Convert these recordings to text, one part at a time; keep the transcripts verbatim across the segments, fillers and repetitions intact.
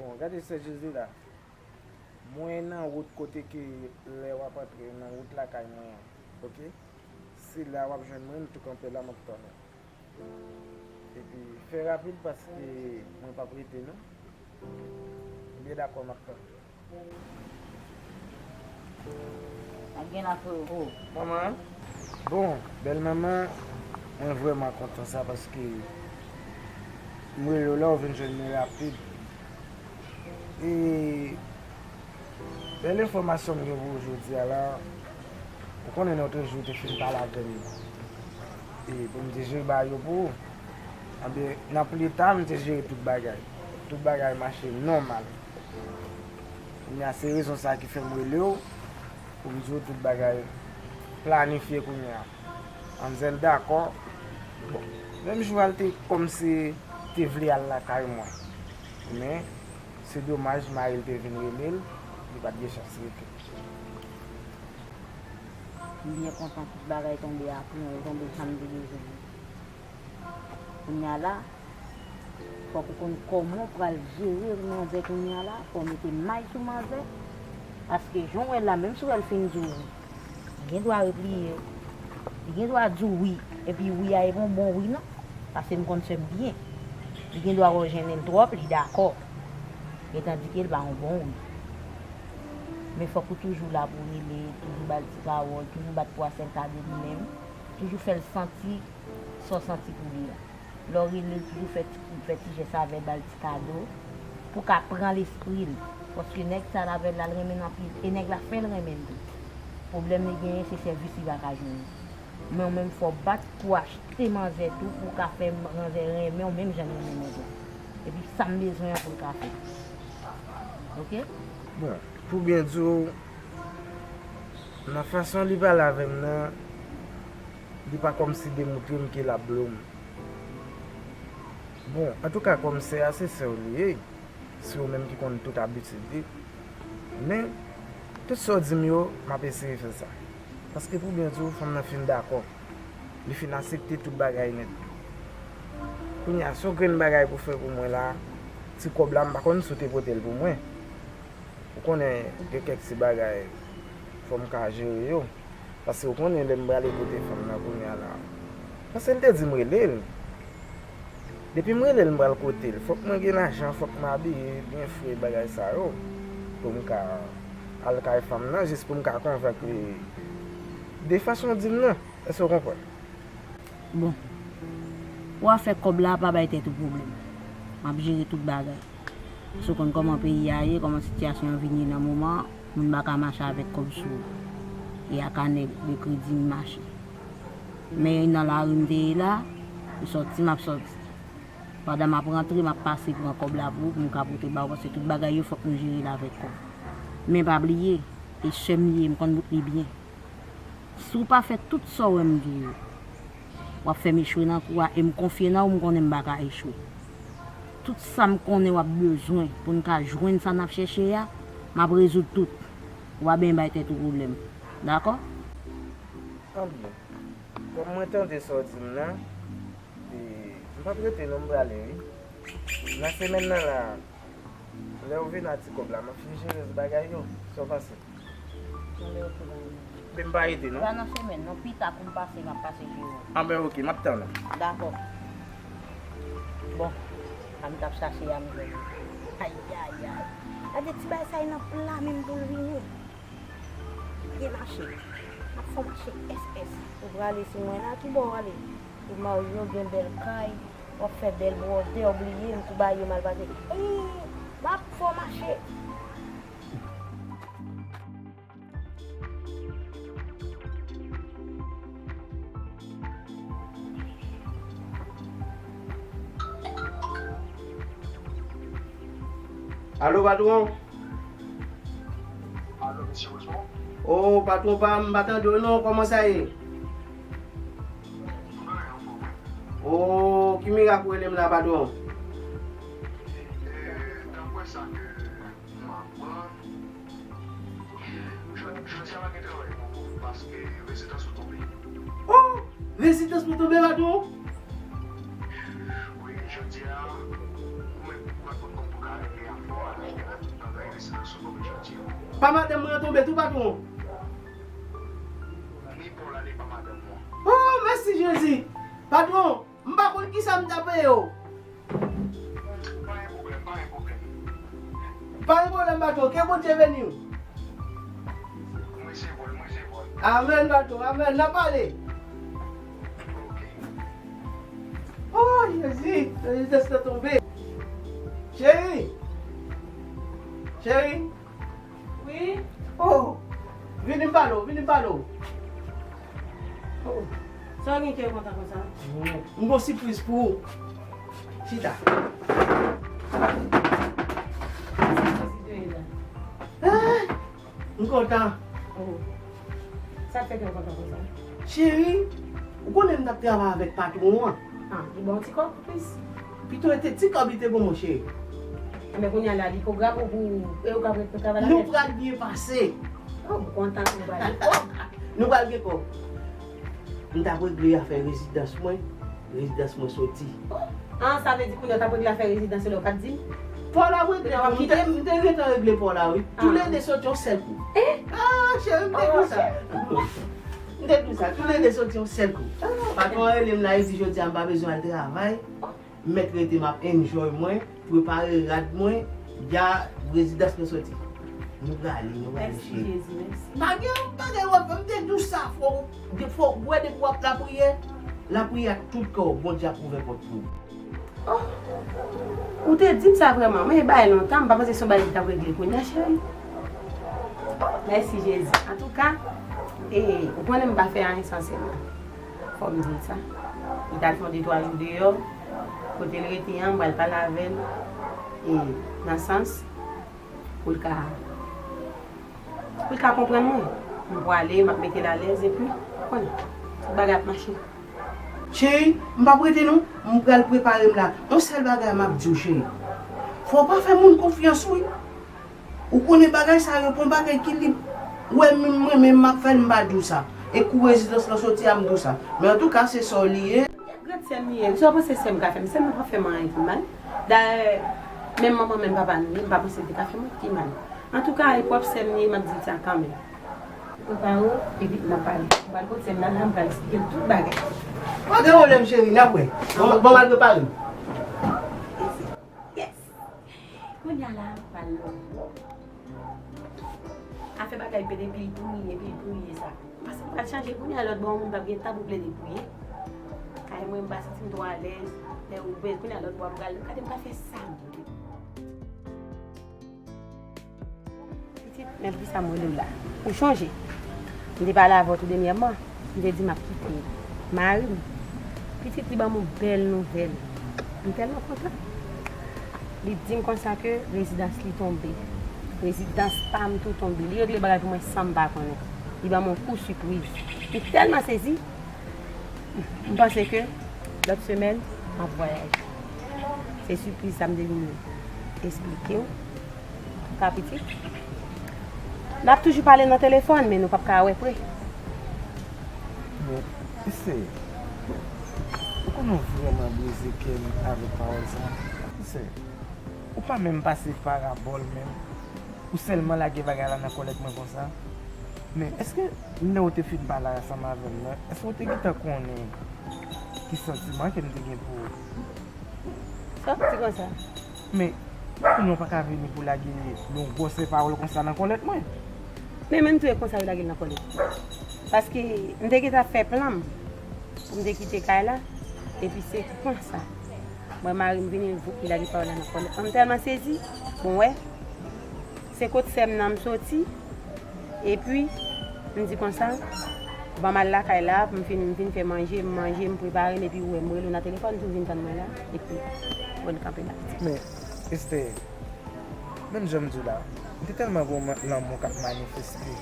Bon, gade sè Jezi la. Mwen nan wout kote ke lè w ap antre nan wout lakay mwen an, oke? Se la w ap jwenn mwen, m tou kanpe la, m ap tann ou. Epi, fè rapid paske mwen p ap rete non. Ebyen, dakò, m ap tann ou. Ap gen la, frero. Manman. Bon, bèl manman, mwen vrèman kontan sa paske m rele w la, ou vin jwenn mwen rapid. E bèl enfòmasyon m gen pou ou jodi a la, ou konnen lòt jou ou te fin pale avè m. E pou m te jere bagay yo pou ou. Anben, nan pli ta, m te jere tout bagay. Tout bagay mache nòmal. Kounye a, se rezon sa ki fè m rele w, pou m di w tout bagay planifye kounye a. Manmzèl dakò. Bon, menm jou a, l te kòmsi te vle al lakay mwen. Men, se domaj, mari l te vin rele l, li pa t gen chans rete. M byen kontan tout bagay tonbe a plan, tonbe jan m te bezwen yo. Kounye a la, fòk ou konn kòman w pral jere manzè kounye a la, fò w mete may sou manzè, paske jan w wè l la, menm si w wè l fin di w wi, li gen dwa repliye, li gen dwa di w wi, epi wi a e pa yon bon wi non, paske m konn sè m byen. Li gen dwa wè w jennen l twòp, li dakò. Men tandike l pa yon bon wi. Men fòk ou toujou la pou w rele, toujou ba l ti pawòl, toujou bat pou w a sèl kado li menm, toujou fè l santi sa w santi pou li a. Lè w rele l, toujou fè ti, fè ti jès avè l, ba l ti kado, pou w ka pran lespri l. Paske nèg sa l avè l la, l renmen l anpil, e nèg la fè l renmen l tou. Pwoblèm li genyen, se sèvis li pa ka jwenn. Men w menm fò w bat pou w achte manzè tou, pou w ka fè manzè renmen w menm jan l renmen nèg la. Epi sa m bezwen an pou l ka fèt. Oke? Bon, pou byen di w, nan fason li pale avè m nan, li pa kòmsi demontre m ke l ap blo m. Bon, antouka, kòm sè a, se sè w li ye, se ou menm ki konn tout abitid li. Men, tout sa w di m yo, m ap eseye fè sa. Paske pou byen di w, fanm nan fin dakò. Li fin aksepte tout bagay nèt. Kounye a, se yon grenn bagay pou fè pou mwen la, ti kòb la, m pa konn si w te pote l pou mwen. Ou konnen, gen kèk ti bagay, fò m ka jere yo. Paske ou konnen lè m prale kote fanm nan kounye a la. Paske l te di m rele l. Depi m rele l, m pral kote l. Fòk mwen gen lajan, fòk m abiye byen fre, bagay sa yo. Pou m ka al kay fanm nan, jis pou m ka konvenk li. De fason w di m nan, èske w konprann? Bon. Pou afè kòb la, pa bay tèt ou pwoblèm. M ap jere tout bagay. Paske w konn kòman peyi a ye, kòman sitiyasyon an vin ye nan moman an, moun pa ka mache avèk kòb sou ou. E a kanè de kredi m mache. Men nan lari m te ye la, e sòti m ap sòti. Pandan m ap rantre, m ap pase pran kòb la pou ou, pou m ka pote ba ou, paske tout bagay yo fòk nou jere l avèk kòb. Men pa bliye, e sè m li ye, m konn bout li byen. Si w pa fè tout sa w wè m di w yo, w ap fè m echwe nan kou a, e m konfye nan ou, m konnen m pa ka echwe. Tout sa m konnen w ap bezwen pou n ka jwenn sa n ap chèche a, m ap rezoud tout. Ou pa benyen bay tèt ou pwoblèm. Dakò? Anbyen, kòm mwen tande sa w di m nan, e, m p ap rete non, m prale wi. Nan semèn nan la, lè w vin a ti kòb la, m ap fin jere bagay yo. Sa w panse? Anben, oke, ba mwen. Men m pa rete non. Pa nan semèn non, pita kou m pase, m ap pase jere w. Anben, oke, m ap tann ou. Dakò. Bon, sa m t ap chache a, m jwenn li. Ayayay. Gade ti bagay sa, e nan pla menm pou l vini. Byen mache. M ap fè w mache S S. Ou prale sou mwen la, ki bò w ale? Ou marye, w gen bèl kay, w ap fè bèl bwòdè, w bliye m, kou baye mal pase. Eee, m ap fè w mache. Alo, patwon? Alo, mesye Osmond? O, patwon pa m, m pa tande w non, kòman sa ye? O, ki mirak ou rele m la, patwon? E, daprè sa ke m aprann, jodi, jodi a pa gen travay pou ou, paske rezidans ou tonbe. O! Rezidans mwen tonbe, patwon? Wi, Jodi a, ou menm, ou pa konn kòman pou ka regle afè w a, lè w te rete nan rezidans ou konbyen jodi a. Pa madanm mwen an tonbe tou, patwon. Ni pa w la, ni pa madanm ou an. Oh, mèsi Jezi! Patwon, m pa konn kisa m ta peye w. Pa gen pwoblèm, pa gen pwoblèm. Pa gen pwoblèm, patwon. Ke Bondye beni w. Mwen se vòl, mwen se vòl. Amèn, patwon. Amèn. N a pale. Ok. Oh, Jezi, Jezi, tès la tonbe. Cheri. Cheri. Wi. Oh, vini m pale w, vini m pale w. Oh. Sa w gen kè kontan konsa? M gon sipriz pou ou. Chita. Sipriz ki te ye la? Ah, m kontan. Oh. Sa k fè kè w kontan konsa? Cheri, ou konnen m t ap travay avèk patwon an. Ah, li ba w ti kòb anplis? Pito e te ti kòb li te ban mwen, cheri. Enben, kounye a la, li poko grave pou e ou ka ret travay avè l? Nou pral byen pase. Oh, m kontan nou pral gen kòb. Nou pral gen kòb. M t ap regle afè rezidans mwen, rezidans mwen soti. Ah, sa vle di kounye a w t ap regle afè rezidans yo la, ou pa t di m? Paw la, wi, m te, m te gentan regle paw la, wi. Toulede soti yon sèl kou. Eh? Ah, cheri, m te di w sa. M te di w sa, toulede soti yon sèl kou. Patwon an rele m la, li di jodi a m pa bezwen al travay. M mèt rete, m ap enjoy mwen, prepare rad mwen, ya, rezidans mwen soti. Nou prale, nou prale, cheri. Mèsi Jezi, mèsi. Pa gen yon bagay w ap fè, m te di w sa, fò, de fò, w wè depi w ap lapriyè, lapriyè ak tout kè w, Bondye ap ouvè pòt pou ou. Oh, ou te di m sa vrèman, men bagay lontan, m pa panse se yon bagay ki t ap regle kounye a, cheri. Mèsi Jezi. Antouka, e, ou konnen m pa fè anyen san sè m nan. Fò m di l sa. Li t al fè yon de twa jou deyò. Kote l rete an, m pral pale avè l. E nan sans pou l ka, pou l ka konprann mwen. M pwale, m ap mete l alèz, epi, ou konnen, tout bagay ap mache. Cheri, m p ap rete non. M pral prepare m la. Yon sèl bagay m ap di w, cheri. Fò w pa fè moun konfyans, wi. Ou konnen bagay sa yo, pa yon bagay ki lib. Ou wè, menm mwen menm m ap fè l, m pa di w sa. E kou rezidans lan soti a, m di w sa. Men antouka, se sa w li ye. Grandsè m li ye. Sa w panse sè m ka fè m? Sè m nan pa fè m anyen ki mal. Dayè, menm manman, menm papa nou ye, m pa panse li te ka fè m anyen ki mal. Antouka, e pwòp sè m li ye, m ap di l sa kanmenm. Prepare w, epi n ap pale. M pral kote m nan la, m pral eksplike l tout bagay. Pa gen pwoblèm, cheri, n ap wè. Bon, bon, m al prepare m. Yes. Kounye a la, m pral lòt bò. Afè bagay plede pi priye, pi priye sa. Paske m pral chanje kounye a lòt bò, yon moun p ap gen tan pou plede priye. Kay mwen, m pa santi m twò alèz. Lè ouvè, kounye a lòt bò, m pral, gade m pral fè sa m vle. Pitit, men poukisa m rele w la? Ou chonje? M te pale avè w tou dènyèman. M te di m ap kite mari m. Pitit, li ban m yon bèl nouvèl. M tèlman kontan. Li di m konsa ke rezidans li tonbe. Rezidans pa m tou tonbe. Li regle bagay pou mwen san m pa konnen. Li ban m yon kou sipriz. M tèlman sezi. M panse ke lòt semèn, m ap vwayaje. Se sipriz sa m te vin esplike w. Ka pitit. N ap toujou pale nan telefòn, men nou p ap ka wè pre. Men, Esther, ou konnen w vrèman brize kè m avèk pawòl sa. Esther, ou pa menm pase parabòl menm. Ou sèlman lage bagay la nan kòlèt mwen konsa. Men, èske lè w te fin pale ansanm avè m nan, èske w te gentan konnen ki santiman ke m te gen pou ou? Sa w ap di konsa? Men, kounye a w pa ka vini pou lage yon gwosè pawòl konsa nan kòlèt mwen. Men, menm tou e konsa yo lage l nan kòlèt ou. Paske m te gentan fè plan m pou m te kite kay la, epi se konsa. Mwen, mari m vini, l voup, li lage pawòl la nan kòlèt mwen. M tèlman sezi, bon, wè, se kot sè m nan m soti, epi m di konsa, ban m al lakay la, pou m fin, m fin fè manje, m manje, m prepare m, epi ou wè, m rele w nan telefòn, tou vin tann mwen la, epi mwen kanpe la. Men, Esther, menm jan m di w la, m te tèlman gen yon lanmou k ap manifeste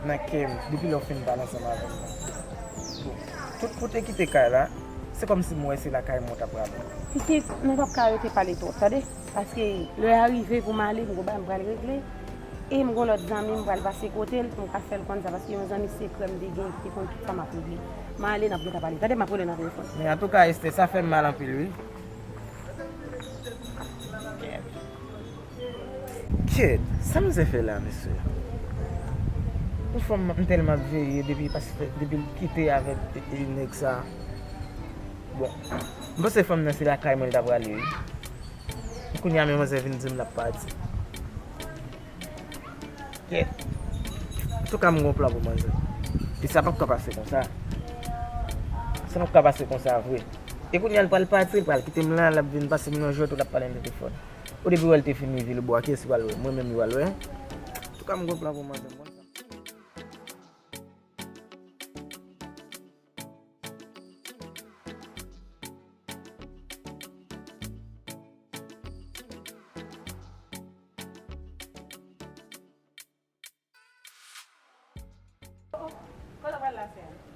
nan kè m, depi lè w fin pale ansanm avè m nan. Bon, tout kote kite kay la, se kòmsi m wè se lakay mwen w t ap prale. Pitit, nou p ap ka rete pale twòp, tande? Paske lè a rive pou m ale, m gon bagay m pral regle. E m gon lòt zanmi m pral pase kote l pou m ka fè l konn sa, paske yon zanmi sekrè m te gen ki te konn tout sa m ap regle. M ale, n ap gentan pale. Tande, m ap rele w nan telefòn. Men antouka, Esther, sa fè m mal anpil, wi. Kèt, sa manzè fè la, mesye? Yon fanm m tèlman ap veye depi, paske depi l kite avèk e, e, nèg sa. Bon, m panse fanm nan se lakay mwen l ta prale, wi. Kounye a men manzè vin di m l ap pati. Kèt. Antouka, m gon plan pou manzè. E sa p ap ka pase konsa. Sa p ap ka pase konsa vre. E kounye a l pral pati, l pral kite m la, l ap vin pase m nan jwèt ou l ap pale nan telefòn. Ou depi wè l te fin rive Lebwa, kiyès ki pral wè? Mwen menm li pral wè. Antouka, m gon plan pou manzè, m konn sa. Oh, oh. Kote w pral la, sè a?